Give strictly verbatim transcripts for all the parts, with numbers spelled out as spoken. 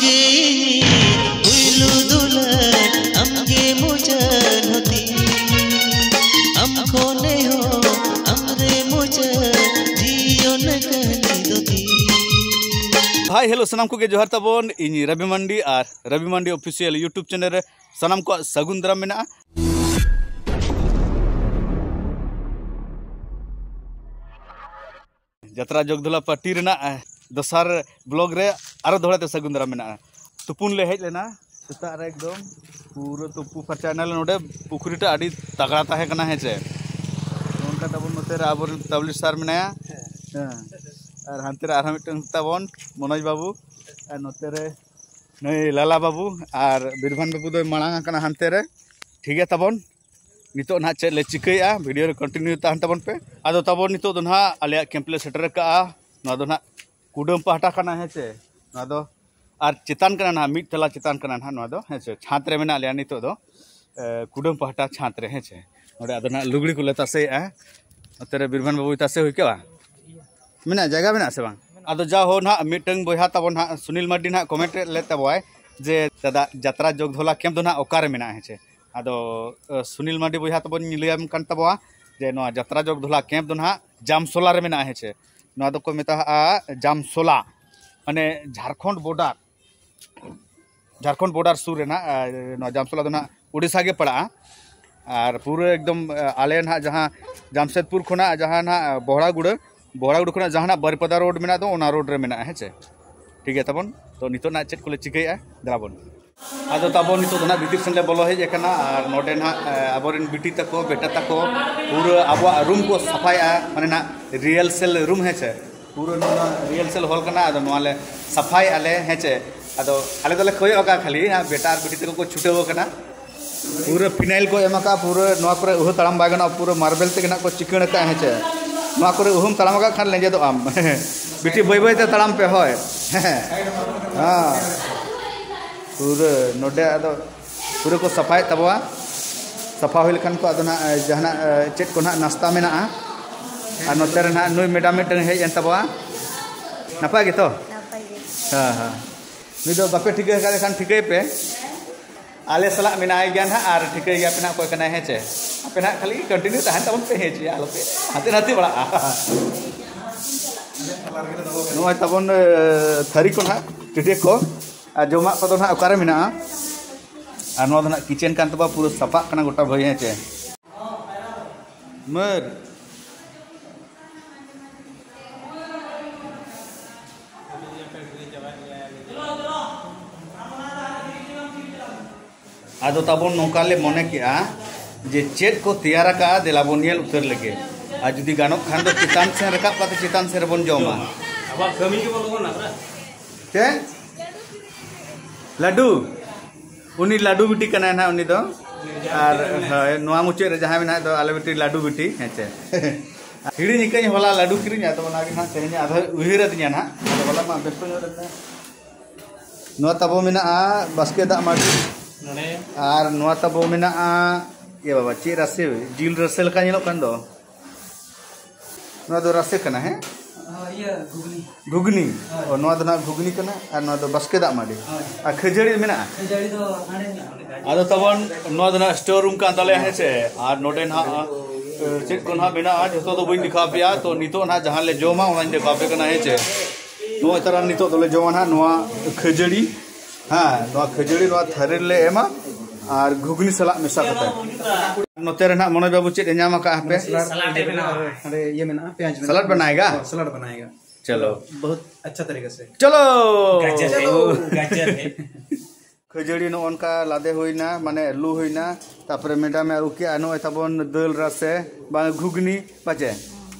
ᱜᱮ ᱯᱩᱭᱞᱩ ᱫᱩᱞᱟᱹᱲ, ᱟᱢ ᱜᱮ ᱢᱩᱪᱟᱹᱫ ᱦᱟᱹᱛᱤᱧ᱾ ᱟᱢ ᱠᱷᱚᱱ ᱮᱦᱚᱵ, ᱟᱢ ᱨᱮ ᱢᱩᱪᱟᱹᱫ, ᱡᱤᱭᱚᱱ ᱠᱟᱹᱦᱱᱤ ᱫᱚ ᱛᱤᱧ᱾ ᱦᱟᱭ, ᱦᱮᱞᱳ, ᱥᱟᱱᱟᱢ ᱠᱚᱜᱮ ᱡᱚᱦᱟᱨ ᱛᱟᱵᱚᱱ᱾ ᱤᱧ ᱨᱚᱵᱤ ᱢᱟᱱᱰᱤ ᱟᱨ ᱨᱚᱵᱤ ᱢᱟᱱᱰᱤ ᱚᱯᱷᱤᱥᱤᱭᱟᱞ YouTube ᱪᱮᱱᱮᱞ ᱨᱮ ᱥᱟᱱᱟᱢ ᱠᱚᱣᱟᱜ ᱥᱟᱹᱜᱩᱱ ᱫᱟᱨᱟᱢ ᱢᱮᱱᱟᱜᱼᱟ᱾ ᱡᱟᱛᱨᱟ ᱡᱚᱜᱽᱫᱷᱚᱞᱟ ᱯᱟᱨᱴᱤ ᱨᱮᱱᱟᱜ, ᱮ, ᱫᱚᱥᱟᱨ ᱵᱞᱚᱜ ᱨᱮ ᱟᱨᱚ ᱫᱚᱦᱲᱟ ᱛᱮ ᱥᱟᱹᱜᱩᱱ ᱫᱟᱨᱟᱢ ᱢᱮᱱᱟᱜᱼᱟ᱾ ᱛᱩᱯᱩᱱ ᱞᱮ ᱦᱮᱡ ᱞᱮᱱᱟ ᱥᱮᱛᱟᱜ ᱨᱮ, ᱮᱠᱫᱚᱢ ᱯᱩᱨᱟᱹ ᱛᱩᱯᱩ ᱯᱷᱟᱨᱪᱟᱭᱮᱱᱟᱞᱮ᱾ ᱱᱚᱰᱮ ᱯᱩᱠᱷᱨᱤ ᱴᱟᱜ ᱟᱹᱰᱤ ᱛᱟᱜᱲᱟ ᱛᱟᱦᱮᱸ ᱠᱟᱱᱟ, ᱦᱮᱸ ᱪᱮ᱾ ᱱᱚᱝᱠᱟ ᱛᱟᱵᱚᱱ ᱱᱚᱛᱮ ᱨᱮ ᱟᱵᱚᱨᱮᱱ ᱛᱟᱵᱞᱤᱥ ᱥᱟᱨ ᱢᱮᱱᱟᱭᱟ, ᱦᱮᱸ, ᱟᱨ ᱦᱟᱱᱛᱮ ᱨᱮ ᱟᱨᱦᱚᱸ ᱢᱤᱫᱴᱟᱝ ᱛᱟᱵᱚᱱ ᱢᱚᱱᱳᱡᱽ ᱵᱟᱹᱵᱩ, ᱟᱨ ᱱᱚᱛᱮ ᱨᱮ ᱱᱩᱭ ᱞᱟᱞᱟ ᱵᱟᱹᱵᱩ, ᱟᱨ ᱵᱤᱨᱵᱷᱟᱱ ᱵᱟᱹᱵᱩ ᱫᱚᱭ ᱢᱟᱲᱟᱝ ᱟᱠᱟᱱᱟ ᱦᱟᱱᱛᱮ ᱨᱮ᱾ ᱴᱷᱤᱠ ᱜᱮᱭᱟ ᱛᱟᱵᱚᱱ, ᱱᱤᱛᱚᱜ ᱱᱟᱦᱟᱜ ᱪᱮᱫ ᱞᱮ ᱪᱤᱠᱟᱹᱭᱮᱫᱼᱟ, ᱵᱷᱤᱰᱤᱭᱳ ᱨᱮ ᱠᱚᱱᱴᱤᱱᱤᱭᱩ ᱛᱟᱦᱮᱱ ᱛᱟᱵᱚᱱ ᱯᱮ᱾ ᱟᱫᱚ ᱛᱟᱵᱚᱱ ᱱᱤᱛᱚᱜ ᱫᱚ ᱱᱟᱦᱟᱜ ᱟᱞᱮᱭᱟᱜ ᱠᱮᱢᱯ ᱞᱮ ᱥᱮᱴᱮᱨ ᱟᱠᱟᱫᱼᱟ᱾ ᱱᱚᱣᱟ ᱫᱚ ᱱᱟᱦᱟᱜ ᱠᱩᱰᱟᱹᱢ ᱯᱟᱦᱴᱟ ᱠᱟᱱᱟ, ᱦᱮᱸ ᱪᱮ᱾ ᱱᱚᱣᱟ ᱫᱚ ᱟᱨ ᱪᱮᱛᱟᱱ ᱠᱟᱱᱟ ᱱᱟᱦᱟᱜ, ᱢᱤᱫ ᱛᱟᱞᱟ ᱪᱮᱛᱟᱱ ᱠᱟᱱᱟ ᱱᱟᱦᱟᱜ ᱱᱚᱣᱟ ᱫᱚ, ᱦᱮᱸ ᱪᱮ᱾ ᱪᱷᱟᱸᱫᱽ ᱨᱮ ᱢᱮᱱᱟᱜ ᱞᱮᱭᱟ ᱱᱤᱛᱚᱜ ᱫᱚ, ᱮ, ᱠᱩᱰᱟᱹᱢ ᱯᱟᱦᱴᱟ ᱪᱷᱟᱸᱫᱽ ᱨᱮ, ᱦᱮᱸ ᱪᱮ᱾ ᱱᱚᱰᱮ ᱟᱫᱚ ᱱᱟᱦᱟᱜ ᱞᱩᱜᱽᱲᱤ ᱠᱚᱞᱮ ᱛᱟᱥᱮᱭᱮᱫᱼᱟ᱾ ᱱᱚᱛᱮ ᱨᱮ ᱵᱤᱨᱵᱷᱟᱱ ᱵᱟᱹᱵᱩᱭ ᱛᱟᱥᱮ ᱦᱩᱭ ᱠᱟᱜᱼᱟ᱾ ᱢᱮᱱᱟᱜᱼᱟ, ᱡᱟᱭᱜᱟ ᱢᱮᱱᱟᱜᱼᱟ ᱥᱮ ᱵᱟᱝ? ᱟᱫᱚ ᱡᱟ ᱦᱳ, ᱱᱟᱦᱟᱜ ᱢᱤᱫᱴᱟᱝ ᱵᱚᱭᱦᱟ ᱛᱟᱵᱚᱱ ᱱᱟᱦᱟᱜ ᱥᱩᱱᱤᱞ ᱢᱟᱨᱰᱤ ᱱᱟᱦᱟᱜ ᱠᱚᱢᱮᱱᱴ ᱨᱮ ᱞᱮᱫ ᱛᱟᱵᱚᱣᱟᱭ ᱡᱮ, "ᱫᱟᱫᱟ, ᱡᱟᱛᱨᱟ ᱡᱚᱜᱽᱫᱷᱚᱞᱟ ᱠᱮᱢᱯ ᱫᱚ ᱱᱟᱦᱟᱜ ᱚᱠᱟᱨᱮ ᱢᱮᱱᱟᱜᱼᱟ?" ᱦᱮᱸ ᱪᱮ᱾ ᱟᱫᱚ, ᱮ, ᱥᱩᱱᱤᱞ ᱢᱟᱨᱰᱤ ᱵᱚᱭᱦᱟ ᱛᱟᱵᱚᱱ ᱞᱟᱹᱭᱟᱢ ᱠᱟᱱ ᱛᱟᱵᱚᱣᱟ ᱡᱮ ᱱᱚᱣᱟ ᱡᱟᱛᱨᱟ ᱡᱚᱜᱽᱫᱷᱚᱞᱟ ᱠᱮᱢᱯ ᱫᱚ ᱱᱟᱦᱟᱜ ᱡᱟᱢᱥᱚᱞᱟ ᱨᱮ ᱢᱮᱱᱟᱜᱼᱟ, ᱦᱮᱸ ᱪᱮ᱾ ᱱᱚᱣᱟ ᱫᱚᱠᱚ ᱢᱮᱛᱟᱜᱼᱟ ᱡᱟᱢᱥᱚᱞᱟ, ᱢᱟᱱᱮ ᱡᱷᱟᱲᱠᱷᱚᱸᱰ ᱵᱚᱰᱟᱨ, ᱡᱷᱟᱲᱠᱷᱚᱸᱰ ᱵᱚᱰᱟᱨ ᱥᱩᱨ ᱨᱮ ᱱᱟᱦᱟᱜ, ᱮ, ᱱᱚᱣᱟ ᱡᱟᱢᱥᱚᱞᱟ ᱫᱚ ᱱᱟᱦᱟᱜ ᱳᱰᱤᱥᱟ ᱜᱮ ᱯᱟᱲᱟᱜᱼᱟ᱾ ᱟᱨ ᱯᱩᱨᱟᱹ ᱮᱠᱫᱚᱢ, ᱮ, ᱟᱞᱮ ᱱᱟᱦᱟᱜ ᱡᱟᱦᱟᱸ ᱡᱟᱢᱥᱮᱫᱽᱯᱩᱨ ᱠᱷᱚᱱᱟᱜ ᱡᱟᱦᱟᱸ ᱱᱟᱦᱟᱜ ᱵᱚᱦᱲᱟᱜᱩᱲᱟᱹ, ᱵᱚᱦᱲᱟᱜᱩᱲᱟᱹ ᱠᱷᱚᱱᱟᱜ ᱡᱟᱦᱟᱱᱟᱜ ᱵᱟᱨᱤᱯᱟᱫᱟ ᱨᱳᱰ ᱢᱮᱱᱟᱜ ᱫᱚ, ᱚᱱᱟ ᱨᱳᱰ ᱨᱮ ᱢᱮᱱᱟᱜᱼᱟ, ᱦᱮᱸ ᱪᱮ᱾ ᱴᱷᱤᱠ ᱜᱮᱭᱟ ᱛᱟᱵᱚᱱ, ᱛᱚ ᱱᱤᱛᱚᱜ ᱱᱟᱦᱟᱜ ᱪᱮᱫ ᱠᱚᱞᱮ ᱪᱤᱠᱟᱹᱭᱮᱫᱼᱟ, ᱫᱮᱞᱟ ᱵᱚᱱ᱾ ᱟᱫᱚ ᱛᱟᱵᱚᱱ ᱱᱤᱛᱚᱜ ᱫᱚ ᱱᱟᱦᱟᱜ ᱵᱷᱤᱛᱤᱨ ᱥᱮᱱ ᱞᱮ ᱵᱚᱞᱚ ᱦᱮᱡ ᱟᱠᱟᱱᱟ᱾ ᱟᱨ ᱱᱚᱰᱮ ᱱᱟᱦᱟᱜ, ᱮ, ᱟᱵᱚᱨᱮᱱ ᱵᱤᱴᱤ ᱛᱟᱠᱚ, ᱵᱮᱴᱟ ᱛᱟᱠᱚ ᱯᱩᱨᱟᱹ ᱟᱵᱚᱣᱟᱜ ᱨᱩᱢ ᱠᱚ ᱥᱟᱯᱷᱟᱭᱮᱫᱼᱟ, ᱢᱟᱱᱮ ᱱᱟᱦᱟᱜ ᱨᱤᱦᱟᱨᱥᱮᱞ ᱨᱩᱢ, ᱦᱮᱸ ᱪᱮ᱾ ᱯᱩᱨᱟᱹ ᱱᱚᱣᱟ ᱨᱤᱦᱟᱨᱥᱮᱞ ᱦᱚᱞ ᱠᱟᱱᱟ, ᱟᱫᱚ ᱱᱚᱣᱟ ᱞᱮ ᱥᱟᱯᱷᱟᱭᱮᱫᱼᱟ ᱞᱮ, ᱦᱮᱸ ᱪᱮ᱾ ᱟᱫᱚ ᱟᱞᱮ ᱫᱚᱞᱮ ᱠᱚᱭᱚᱜ ᱟᱠᱟᱫᱼᱟ ᱠᱷᱟᱹᱞᱤ, ᱦᱟᱸᱜ ᱵᱮᱴᱟ ᱟᱨ ᱵᱤᱴᱤ ᱛᱟᱠᱚ ᱠᱚ ᱪᱷᱩᱴᱟᱹᱣ ᱟᱠᱟᱱᱟ᱾ ᱯᱩᱨᱟᱹ ᱯᱷᱤᱱᱟᱭᱤᱞ ᱠᱚ ᱮᱢ ᱟᱠᱟᱫᱼᱟ, ᱯᱩᱨᱟᱹ ᱱᱚᱣᱟ ᱠᱚᱨᱮ ᱩᱦᱟᱹ ᱛᱟᱲᱟᱢ ᱵᱟᱭ ᱜᱟᱱᱚᱜᱼᱟ, ᱯᱩᱨᱟᱹ ᱢᱟᱨᱵᱮᱞ ᱛᱮᱜᱮ ᱱᱟᱜ ᱠᱚ ᱪᱤᱠᱟᱹᱬ ᱟᱠᱟᱫᱼᱟ, ᱦᱮᱸ ᱪᱮ᱾ ᱱᱚᱣᱟ ᱠᱚᱨᱮ ᱩᱦᱟᱹᱢ ᱛᱟᱲᱟᱢ ᱟᱠᱟᱫ ᱠᱷᱟᱱ ᱞᱮᱸᱡᱮᱫᱚᱜ ᱟᱢ᱾ ᱵᱤᱴᱤ, ᱵᱟᱹᱭ ᱵᱟᱹᱭ ᱛᱮ ᱛᱟᱲᱟᱢ ᱯᱮ, ᱦᱳᱭ᱾ ᱦᱮᱸ᱾ ᱯᱩᱨᱟᱹ ᱱᱚᱰᱮ ᱟᱫᱚ ᱯᱩᱨᱟᱹ ᱠᱚ ᱥᱟᱯᱷᱟᱭᱮᱫ ᱛᱟᱵᱚᱣᱟ᱾ ᱥᱟᱯᱷᱟ ᱦᱩᱭ ᱞᱮᱠᱷᱟᱱ ᱠᱚ ᱟᱫᱚ ᱱᱟᱜ, ᱮ, ᱡᱟᱦᱟᱱᱟᱜ, ᱮ, ᱪᱮᱫ ᱠᱚ ᱱᱟᱜ ᱱᱟᱥᱛᱟ ᱢᱮᱱᱟᱜᱼᱟ᱾ ᱟᱨ ᱱᱚᱛᱮ ᱨᱮ ᱱᱟᱜ ᱱᱩᱭ ᱢᱮᱰᱟᱢ ᱢᱤᱫᱴᱟᱝ ᱦᱮᱡ ᱮᱱ ᱛᱟᱵᱚᱣᱟ᱾ ᱱᱟᱯᱟᱭ ᱜᱮᱛᱚ? ᱱᱟᱯᱟᱭ ᱜᱮ᱾ ᱦᱮᱸ, ᱦᱮᱸ᱾ ᱱᱩᱭ ᱫᱚ ᱵᱟᱯᱮ ᱴᱷᱤᱠᱟᱹ ᱟᱠᱟᱫᱮ ᱠᱷᱟᱱ ᱴᱷᱤᱠᱟᱹᱭ ᱯᱮ᱾ ᱟᱞᱮ ᱥᱟᱞᱟᱜ ᱢᱮᱱᱟᱭ ᱜᱮᱭᱟ ᱱᱟᱦᱟᱜ, ᱟᱨ ᱴᱷᱤᱠᱟᱹᱭ ᱜᱮᱭᱟ ᱯᱮ ᱱᱟᱦᱟᱜ ᱚᱠᱚᱭ ᱠᱟᱱᱟᱭ, ᱦᱮᱸ ᱪᱮ? ᱟᱯᱮ ᱱᱟᱦᱟᱜ ᱠᱷᱟᱹᱞᱤ continue ᱛᱟᱦᱮᱱ ᱛᱟᱵᱚᱱ ᱯᱮ, ᱦᱮᱸ ᱪᱮ? ᱟᱞᱚᱯᱮ ᱦᱟᱱᱛᱮ ᱱᱟᱛᱮ ᱵᱟᱲᱟᱜᱼᱟ᱾ ᱱᱚᱜᱼᱚᱭ ᱛᱟᱵᱚᱱ, ᱮ, ᱛᱷᱟᱹᱨᱤ ᱠᱚ ᱱᱟᱦᱟᱜ, ᱴᱟᱹᱴᱭᱟᱹ ᱠᱚ, ᱟᱨ ᱡᱚᱢᱟᱜ ᱠᱚᱫᱚ ᱱᱟᱦᱟᱜ ᱚᱠᱟᱨᱮ ᱢᱮᱱᱟᱜᱼᱟ? ᱟᱨ ᱱᱚᱣᱟ ᱫᱚ ᱱᱟᱦᱟᱜ kitchen ᱠᱟᱱ ᱛᱟᱵᱚᱱᱟ, ᱯᱩᱨᱟᱹ ᱥᱟᱯᱟᱜ ᱠᱟᱱᱟ ᱜᱚᱴᱟ ᱵᱷᱟᱹᱭ, ᱦᱮᱸ ᱪᱮ? ᱢᱟᱹᱨ᱾ ᱟᱫᱚ ᱛᱟᱵᱚᱱ ᱱᱚᱝᱠᱟ ᱞᱮ ᱢᱚᱱᱮ ᱠᱮᱜᱼᱟ ᱡᱮ ᱪᱮᱫ ᱠᱚ ᱛᱮᱭᱟᱨ ᱟᱠᱟᱜᱼᱟ, ᱫᱮᱞᱟ ᱵᱚᱱ ᱧᱮᱞ ᱩᱛᱟᱹᱨ ᱞᱮᱜᱮ᱾ ᱟᱨ ᱡᱩᱫᱤ ᱜᱟᱱᱚᱜ ᱠᱷᱟᱱ ᱫᱚ ᱪᱮᱛᱟᱱ ᱥᱮᱱ ᱨᱟᱠᱟᱵ ᱠᱟᱛᱮ ᱪᱮᱛᱟᱱ ᱥᱮᱱ ᱨᱮᱵᱚᱱ ᱡᱚᱢᱟ᱾ ᱟᱵᱚᱣᱟᱜ ᱠᱟᱹᱢᱤ ᱜᱮ ᱵᱚᱞᱚ ᱠᱟᱱᱟ᱾ ᱪᱮᱫ? ᱞᱟᱹᱰᱩ? ᱩᱱᱤ ᱞᱟᱹᱰᱩ ᱵᱤᱴᱤ ᱠᱟᱱᱟᱭ ᱱᱟᱦᱟᱜ ᱩᱱᱤ ᱫᱚ᱾ ᱟᱨ ᱦᱳᱭ, ᱱᱚᱣᱟ ᱢᱩᱪᱟᱹᱫ ᱨᱮ ᱡᱟᱦᱟᱸᱭ ᱢᱮᱱᱟᱭ ᱫᱚ ᱟᱞᱮ ᱵᱤᱴᱤ ᱞᱟᱹᱰᱩ ᱵᱤᱴᱤ, ᱦᱮᱸ ᱪᱮ? ᱦᱤᱲᱤᱧ ᱟᱠᱟᱫᱟᱹᱧ ᱦᱚᱞᱟ ᱞᱟᱹᱰᱩ ᱠᱤᱨᱤᱧ, ᱟᱫᱚ ᱚᱱᱟᱜᱮ ᱱᱟᱦᱟᱜ ᱛᱮᱦᱮᱧ ᱟᱫᱚᱭ ᱩᱭᱦᱟᱹᱨ ᱟᱹᱫᱤᱧᱟ ᱱᱟᱦᱟᱜ᱾ ᱟᱫᱚ ᱦᱚᱞᱟ ᱢᱟ ᱵᱮᱥᱛᱚ ᱧᱚᱜ ᱨᱮ ᱢᱮᱱᱟᱭᱟ᱾ ᱱᱚᱣᱟ ᱛᱟᱵᱚ ᱢᱮᱱᱟᱜᱼᱟ ᱵᱟᱥᱠᱮ ᱫᱟᱜ ᱢᱟᱹᱰᱤ᱾ ᱱᱚᱰᱮ᱾ ᱟᱨ ᱱᱚᱣᱟ ᱛᱟᱵᱚ ᱢᱮᱱᱟᱜᱼᱟ, ᱤᱭᱟᱹ ᱵᱟᱵᱟ, ᱪᱮᱫ ᱨᱟᱥᱮ? ᱡᱤᱞ ᱨᱟᱥᱮ ᱞᱮᱠᱟ ᱧᱮᱞᱚᱜ ᱠᱟᱱ ᱫᱚ᱾ ᱱᱚᱣᱟ ᱫᱚ ᱨᱟᱥᱮ ᱠᱟᱱᱟ, ᱦᱮᱸ? ᱦᱳᱭ, ᱤᱭᱟᱹ, ᱜᱷᱩᱜᱽᱱᱤ᱾ ᱜᱷᱩᱜᱽᱱᱤ᱾ ᱦᱳᱭ᱾ ᱚ, ᱱᱚᱣᱟ ᱫᱚ ᱱᱟᱜ ᱜᱷᱩᱜᱽᱱᱤ ᱠᱟᱱᱟ ᱟᱨ ᱱᱚᱣᱟ ᱫᱚ ᱵᱟᱥᱠᱮ ᱫᱟᱜ ᱢᱟᱹᱰᱤ᱾ ᱦᱳᱭ᱾ ᱟᱨ ᱠᱷᱟᱹᱡᱟᱹᱲᱤ ᱢᱮᱱᱟᱜᱼᱟ? ᱠᱷᱟᱹᱡᱟᱹᱲᱤ ᱫᱚ ᱦᱟᱸᱰᱮ ᱢᱮᱱᱟᱜᱼᱟ, ᱚᱸᱰᱮ ᱜᱟᱡᱚᱨ᱾ ᱟᱫᱚ ᱛᱟᱵᱚᱱ ᱱᱚᱣᱟ ᱫᱚ ᱱᱟᱜ store room ᱠᱟᱱ ᱛᱟᱞᱮᱭᱟ, ᱦᱮᱸ ᱥᱮ? ᱟᱨ ᱱᱚᱰᱮ ᱱᱟᱜ, ᱮ, ᱪᱮᱫ ᱠᱚ ᱱᱟᱜ ᱢᱮᱱᱟᱜᱼᱟ, ᱡᱷᱚᱛᱚ ᱫᱚ ᱵᱟᱹᱧ ᱫᱮᱠᱷᱟᱣ ᱯᱮᱭᱟ᱾ ᱛᱚ, ᱱᱤᱛᱚᱜ ᱱᱟᱜ ᱡᱟᱦᱟᱸ ᱞᱮ ᱡᱚᱢᱟ, ᱚᱱᱟᱧ ᱫᱮᱠᱷᱟᱣ ᱯᱮ ᱠᱟᱱᱟ, ᱦᱮᱸ ᱥᱮ? ᱱᱚᱜᱼᱚᱭ ᱛᱟᱨᱟ ᱱᱤᱛᱚᱜ ᱫᱚᱞᱮ ᱡᱚᱢᱟ ᱱᱟᱜ ᱱᱚᱣᱟ ᱠᱷᱟᱹᱡᱟᱹᱲᱤ᱾ ᱦᱮᱸ, ᱱᱚᱣᱟ ᱠᱷᱟᱹᱡᱟᱹᱲᱤ ᱱᱚᱣᱟ ᱛᱷᱟᱹᱨᱤ ᱨᱮᱞᱮ ᱮᱢᱟ ᱟᱨ ᱜᱷᱩᱜᱽᱱᱤ ᱥᱟᱞᱟᱜ ᱢᱮᱥᱟ ᱠᱟᱛᱮ᱾ ᱱᱚᱛᱮ ᱨᱮ ᱱᱟᱜ ᱢᱚᱱᱳᱡᱽ ᱵᱟᱹᱵᱩ ᱪᱮᱫ ᱮ ᱧᱟᱢ ᱟᱠᱟᱫᱼᱟ ᱦᱟᱯᱮ? ᱥᱟᱞᱟᱰ ᱮ ᱵᱮᱱᱟᱣᱟ᱾ ᱦᱟᱸᱰᱮ ᱤᱭᱟᱹ ᱢᱮᱱᱟᱜᱼᱟ, ᱯᱮᱸᱭᱟᱡᱽ ᱢᱮᱱᱟᱜᱼᱟ᱾ ᱥᱟᱞᱟᱰ ᱵᱮᱱᱟᱣᱮᱜᱟ? ᱦᱳᱭ, ᱥᱟᱞᱟᱰ ᱵᱮᱱᱟᱣᱮᱜᱟ᱾ ᱪᱚᱞᱚ᱾ ᱵᱚᱦᱩᱛ ᱟᱪᱪᱷᱟ ᱛᱟᱨᱤᱠᱟ ᱥᱮ᱾ ᱪᱚᱞᱚ᱾ ᱜᱟᱡᱚᱨ ᱦᱮ᱾ ᱜᱟᱡᱚᱨ ᱦᱮ᱾ ᱠᱷᱟᱹᱡᱟᱹᱲᱤ ᱱᱚᱜᱼᱚ ᱱᱚᱝᱠᱟ ᱞᱟᱫᱮ ᱦᱩᱭᱱᱟ, ᱢᱟᱱᱮ ᱞᱩ ᱦᱩᱭᱱᱟ, ᱛᱟᱯᱚᱨᱮ ᱢᱮᱰᱟᱢᱮ ᱟᱹᱜᱩ ᱠᱮᱜᱼᱟ ᱱᱚᱜᱼᱚᱭ ᱛᱟᱵᱚᱱ ᱫᱟᱹᱞ ᱨᱟᱥᱮ, ᱵᱟᱝ ᱜᱷᱩᱜᱽᱱᱤ, ᱯᱟᱪᱮ?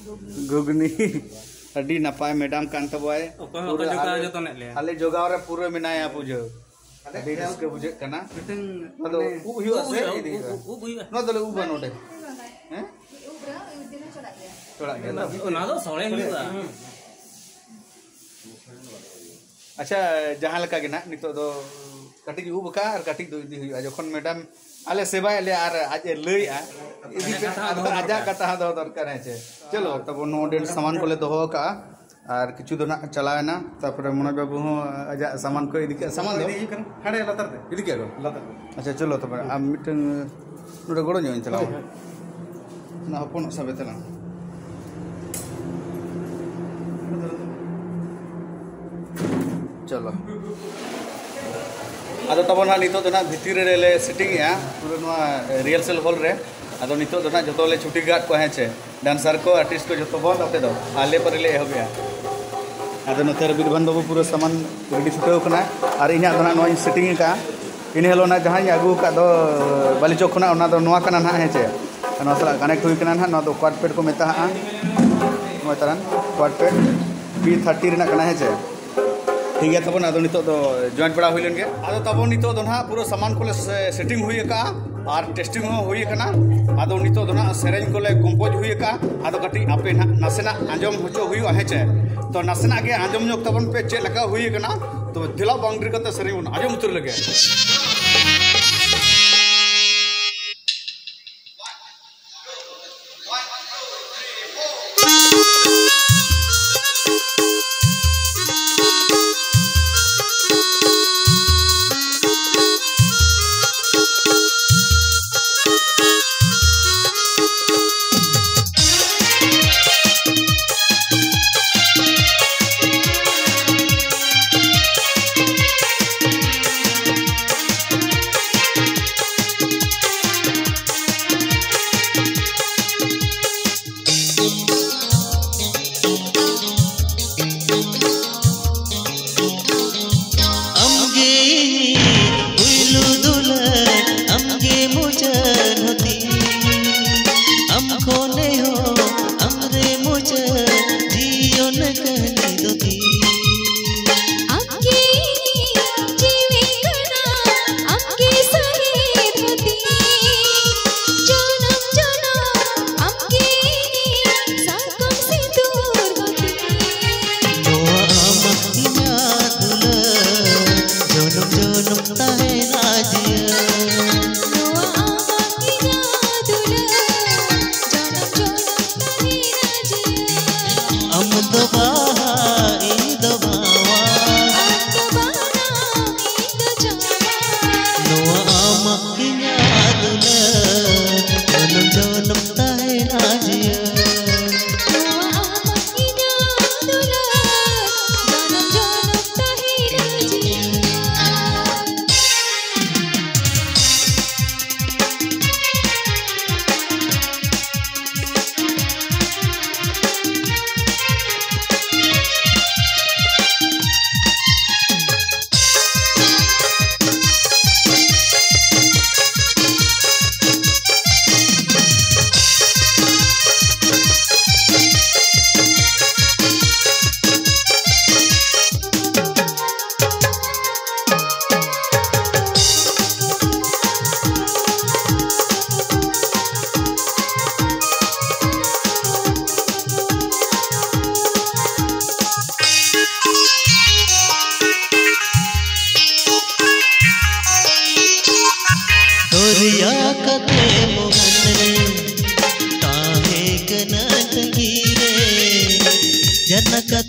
ᱜᱷᱩᱜᱽᱱᱤ᱾ ᱟᱹᱰᱤ ᱱᱟᱯᱟᱭ ᱢᱮᱰᱟᱢ ᱠᱟᱱ ᱛᱟᱵᱚᱣᱟᱭ᱾ ᱚᱠᱚᱭ ᱦᱚᱸ ᱯᱩᱨᱟᱹ ᱵᱟᱠᱚ ᱡᱚᱜᱟᱣ ᱟᱞᱮ, ᱡᱚᱛᱚᱱᱮᱫ ᱞᱮᱭᱟ᱾ ᱟᱞᱮ ᱡᱚᱜᱟᱣ ᱨᱮ ᱯᱩᱨᱟᱹ ᱢᱮᱱᱟᱭᱟ ᱵᱩᱡᱷᱟᱹᱣ᱾ ᱟᱹᱰᱤ ᱨᱟᱹᱥᱠᱟᱹ ᱵᱩᱡᱷᱟᱹᱜ ᱠᱟᱱᱟ᱾ ᱢᱤᱫᱴᱟᱝ ᱱᱚᱣᱟ ᱫᱚ ᱢᱟᱱᱮ ᱩᱵ ᱦᱩᱭᱩᱜᱼᱟ ᱩᱵ ᱥᱮ ᱦᱩᱭᱩᱜᱼᱟ, ᱤᱫᱤ ᱩᱵ, ᱦᱩᱭᱩᱜᱼᱟ? ᱩᱵ, ᱩᱵ ᱦᱩᱭᱩᱜᱼᱟ᱾ ᱱᱚᱣᱟ ᱫᱚᱞᱮ ᱩᱵᱟ ᱱᱚᱰᱮ᱾ ᱦᱮᱸ? ᱪᱚᱲᱟᱜ ᱜᱮᱭᱟ ᱛᱚ? ᱚᱱᱟ ᱫᱚ ᱥᱚᱲᱮ ᱦᱩᱭᱩᱜᱼᱟ᱾ ᱟᱪᱪᱷᱟ, ᱡᱟᱦᱟᱸ ᱞᱮᱠᱟ ᱜᱮ ᱱᱟᱜ ᱱᱤᱛᱚᱜ ᱫᱚ ᱠᱟᱹᱴᱤᱡ ᱩᱵ ᱟᱠᱟᱫᱼᱟ ᱟᱨ ᱠᱟᱹᱴᱤᱡ ᱫᱚ ᱤᱫᱤ ᱦᱩᱭᱩᱜᱼᱟ᱾ ᱡᱚᱠᱷᱚᱱ ᱢᱮᱰᱟᱢ ᱟᱞᱮ ᱥᱮᱵᱟᱭᱮᱫ ᱞᱮᱭᱟ ᱟᱨ ᱟᱡ ᱮ ᱞᱟᱹᱭᱮᱜᱼᱟ, ᱤᱫᱤ ᱯᱮ, ᱟᱡᱟᱜ ᱠᱟᱛᱷᱟ ᱦᱚᱸ ᱟᱫᱚ ᱫᱚᱦᱚ ᱟᱡᱟᱜ ᱫᱚᱨᱠᱟᱨ᱾ ᱠᱟᱛᱷᱟ ᱦᱚᱸ ᱫᱚᱦᱚ ᱫᱚᱨᱠᱟᱨ, ᱦᱮᱸ ᱪᱮ? ᱪᱚᱞᱚ, ᱛᱟᱵᱚ ᱱᱚᱰᱮ ᱥᱟᱢᱟᱱ ᱠᱚᱞᱮ ᱫᱚᱦᱚ ᱟᱠᱟᱜᱼᱟ᱾ ᱟᱨ ᱠᱤᱪᱷᱩ ᱫᱚ ᱱᱟᱜ ᱪᱟᱞᱟᱣ ᱮᱱᱟ᱾ ᱛᱟᱨᱯᱚᱨᱮ ᱢᱚᱱᱳᱡᱽ ᱵᱟᱹᱵᱩ ᱦᱚᱸ ᱟᱡᱟᱜ ᱥᱟᱢᱟᱱ ᱠᱚ ᱤᱫᱤ ᱠᱮᱜᱼᱟ᱾ ᱥᱟᱢᱟᱱ ᱫᱚ ᱤᱫᱤ ᱦᱩᱭᱩᱜ ᱠᱟᱱᱟ, ᱦᱟᱸᱰᱮ ᱞᱟᱛᱟᱨ ᱛᱮ᱾ ᱤᱫᱤ ᱠᱮᱜᱼᱟ ᱠᱚ? ᱞᱟᱛᱟᱨ ᱨᱮ᱾ ᱟᱪᱪᱷᱟ, ᱪᱚᱞᱚ ᱛᱚᱵᱮ, ᱟᱢ ᱢᱤᱫᱴᱟᱝ ᱱᱚᱰᱮ ᱜᱚᱲᱚ ᱧᱚᱜ ᱤᱧ ᱪᱟᱞᱟᱣᱟ᱾ ᱦᱳᱭ, ᱦᱳᱭ᱾ ᱚᱱᱟ ᱦᱚᱯᱚᱱᱟᱜ ᱥᱟᱵᱮ ᱛᱟᱞᱟᱝ᱾ ᱪᱚᱞᱚ᱾ ᱟᱫᱚ ᱛᱟᱵᱚᱱ ᱦᱟᱸᱜ ᱱᱤᱛᱚᱜ ᱫᱚ ᱱᱟᱜ ᱵᱷᱤᱛᱤᱨ ᱨᱮᱞᱮ ᱥᱮᱴᱤᱝ ᱮᱜᱼᱟ, ᱯᱩᱨᱟᱹ ᱱᱚᱣᱟ rehearsal hall ᱨᱮ᱾ ᱟᱫᱚ ᱱᱤᱛᱚᱜ ᱫᱚ ᱱᱟᱜ ᱡᱚᱛᱚ ᱞᱮ ᱪᱷᱩᱴᱤ ᱠᱟᱜ ᱠᱚᱣᱟ, ᱦᱮᱸ ᱪᱮ? Dancer ᱠᱚ, artist ᱠᱚ ᱡᱚᱛᱚ ᱵᱚᱱᱫ ᱟᱯᱮ ᱫᱚ, ᱟᱞᱮ ᱯᱟᱹᱨᱤ ᱞᱮ ᱮᱦᱚᱵᱮᱜᱼᱟ᱾ ᱟᱫᱚ ᱱᱚᱛᱮ ᱨᱮ ᱵᱤᱨᱵᱷᱟᱱ ᱵᱟᱹᱵᱩ ᱯᱩᱨᱟᱹ ᱥᱟᱢᱟᱱ ready ᱪᱷᱩᱴᱟᱹᱣ ᱠᱟᱱᱟ, ᱟᱨ ᱤᱧᱟᱹᱜ ᱫᱚ ᱱᱟᱜ ᱱᱚᱣᱟᱧ setting ᱟᱠᱟᱫᱼᱟ᱾ ᱤᱱᱟᱹ ᱦᱤᱞᱳᱜ ᱱᱟᱜ ᱡᱟᱦᱟᱸᱧ ᱟᱹᱜᱩ ᱟᱠᱟᱫ ᱫᱚ ᱵᱟᱞᱤ ᱪᱚᱠ ᱠᱷᱚᱱᱟᱜ, ᱚᱱᱟ ᱫᱚ ᱱᱚᱣᱟ ᱠᱟᱱᱟ ᱱᱟᱜ, ᱦᱮᱸ ᱪᱮ? ᱱᱚᱣᱟ ᱥᱟᱞᱟᱜ connect ᱦᱩᱭ ᱠᱟᱱᱟ ᱱᱟᱜ, ᱱᱚᱣᱟ ᱫᱚ quad pad ᱠᱚ ᱢᱮᱛᱟᱜᱼᱟ᱾ ᱱᱚᱜᱼᱚᱭ ᱛᱟᱨᱟᱱ quad pad B thirty ᱨᱮᱱᱟᱜ ᱠᱟᱱᱟ, ᱦᱮᱸ ᱪᱮ? ᱴᱷᱤᱠ ᱜᱮᱭᱟ ᱛᱟᱵᱚᱱ, ᱟᱫᱚ ᱱᱤᱛᱚᱜ ᱫᱚ joint ᱵᱟᱲᱟ ᱦᱩᱭ ᱞᱮᱱ ᱜᱮ᱾ ᱟᱫᱚ ᱛᱟᱵᱚᱱ ᱱᱤᱛᱚᱜ ᱫᱚ ᱱᱟᱦᱟᱜ ᱯᱩᱨᱟᱹ ᱥᱟᱢᱟᱱ ᱠᱚᱞᱮ ᱥᱮ-, setting ᱦᱩᱭ ᱟᱠᱟᱜᱼᱟ ᱟᱨ testing ᱦᱚᱸ ᱦᱩᱭ ᱟᱠᱟᱱᱟ᱾ ᱟᱫᱚ ᱱᱤᱛᱚᱜ ᱫᱚ ᱱᱟᱦᱟᱜ ᱥᱮᱨᱮᱧ ᱠᱚᱞᱮ compose ᱦᱩᱭ ᱟᱠᱟᱜᱼᱟ᱾ ᱟᱫᱚ ᱠᱟᱹᱴᱤᱡ ᱟᱯᱮ ᱱᱟᱦᱟᱜ ᱱᱟᱥᱮᱱᱟᱜ ᱟᱸᱡᱚᱢ ᱦᱚᱪᱚ ᱦᱩᱭᱩᱜᱼᱟ, ᱦᱮᱸ ᱪᱮ? ᱛᱚ ᱱᱟᱥᱮᱱᱟᱜ ᱜᱮ ᱟᱸᱡᱚᱢ ᱧᱚᱜ ᱛᱟᱵᱚᱱ ᱯᱮ ᱪᱮᱫ ᱞᱮᱠᱟ ᱦᱩᱭ ᱟᱠᱟᱱᱟ᱾ ᱛᱚᱵᱮ ᱫᱮᱞᱟ ᱵᱟᱝ ᱰᱮᱨᱤ ᱠᱟᱛᱮ ᱥᱮᱨᱮᱧ ᱵᱚᱱ ᱟᱸᱡᱚᱢ ᱩᱛᱟᱹᱨ ᱞᱮᱜᱮ᱾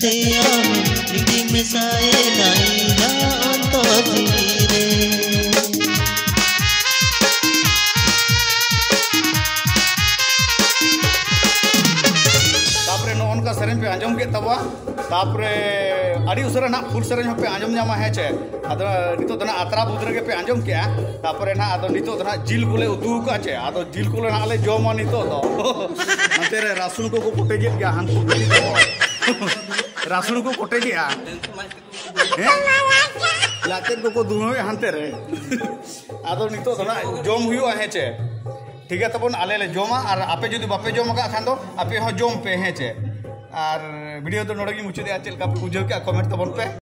ᱤᱧ ᱢᱮᱥᱟᱭᱮᱱᱟ ᱤᱧᱟᱹᱜ ᱚᱱᱛᱚᱨ ᱡᱤᱣᱤ ᱨᱮ᱾ ᱛᱟᱯᱚᱨᱮ ᱱᱚᱜᱼᱚ ᱱᱚᱝᱠᱟ ᱥᱮᱨᱮᱧ ᱯᱮ ᱟᱸᱡᱚᱢ ᱠᱮᱫ ᱛᱟᱵᱚᱣᱟ᱾ ᱛᱟᱯᱚᱨᱮ ᱟᱹᱰᱤ ᱩᱥᱟᱹᱨᱟ ᱱᱟᱜ ᱯᱷᱩᱞ ᱥᱮᱨᱮᱧ ᱦᱚᱸᱯᱮ ᱟᱸᱡᱚᱢ ᱧᱟᱢᱟ, ᱦᱮᱸ ᱪᱮ? ᱟᱫᱚ ᱱᱤᱛᱚᱜ ᱫᱚ ᱱᱟᱜ ᱟᱛᱨᱟ ᱵᱩᱫᱽ ᱨᱮᱜᱮ ᱯᱮ ᱟᱸᱡᱚᱢ ᱠᱮᱜᱼᱟ᱾ ᱛᱟᱯᱚᱨᱮ ᱱᱟᱜ ᱟᱫᱚ ᱱᱤᱛᱚᱜ ᱫᱚ ᱱᱟᱜ ᱡᱤᱞ ᱠᱚᱞᱮ ᱩᱛᱩ ᱟᱠᱟᱫᱼᱟ, ᱪᱮ? ᱟᱫᱚ ᱡᱤᱞ ᱠᱚᱞᱮ ᱱᱟᱜ ᱞᱮ ᱡᱚᱢᱟ ᱱᱤᱛᱚᱜ ᱫᱚ᱾ ᱱᱚᱛᱮ ᱨᱮ ᱨᱟᱹᱥᱩᱱ ᱠᱚᱠᱚ ᱠᱚᱴᱮᱡᱮᱫ ᱜᱮᱭᱟ ᱦᱟᱱᱠᱩ ᱵᱤᱴᱤ ᱛᱟᱠᱚ᱾ ᱨᱟᱹᱥᱩᱱ ᱠᱚ ᱠᱚᱴᱮᱡᱮᱜᱼᱟ᱾ ᱦᱮᱸ? ᱞᱟᱛᱮᱫ ᱠᱚᱠᱚ ᱫᱩᱦᱟᱹᱣᱮᱫ ᱦᱟᱱᱛᱮ ᱨᱮ᱾ ᱟᱫᱚ ᱱᱤᱛᱚᱜ ᱫᱚ ᱱᱟᱜ ᱡᱚᱢ ᱦᱩᱭᱩᱜᱼᱟ, ᱦᱮᱸ ᱪᱮ? ᱴᱷᱤᱠ ᱜᱮᱭᱟ, ᱛᱟᱵᱚᱱ ᱟᱞᱮ ᱞᱮ ᱡᱚᱢᱟ, ᱟᱨ ᱟᱯᱮ ᱡᱩᱫᱤ ᱵᱟᱯᱮ ᱡᱚᱢ ᱟᱠᱟᱫ ᱠᱷᱟᱱ ᱫᱚ ᱟᱯᱮ ᱦᱚᱸ ᱡᱚᱢ ᱯᱮ, ᱦᱮᱸ ᱪᱮ? ᱟᱨ ᱵᱷᱤᱰᱤᱭᱳ ᱫᱚ ᱱᱚᱰᱮ ᱜᱮᱧ ᱢᱩᱪᱟᱹᱫᱮᱜᱼᱟ᱾ ᱪᱮᱫ ᱞᱮᱠᱟ ᱯᱮ ᱵᱩᱡᱷᱟᱹᱣ ᱠᱮᱜᱼᱟ, ᱠᱚᱢᱮᱱᱴ ᱛᱟᱵᱚᱱ ᱯᱮ᱾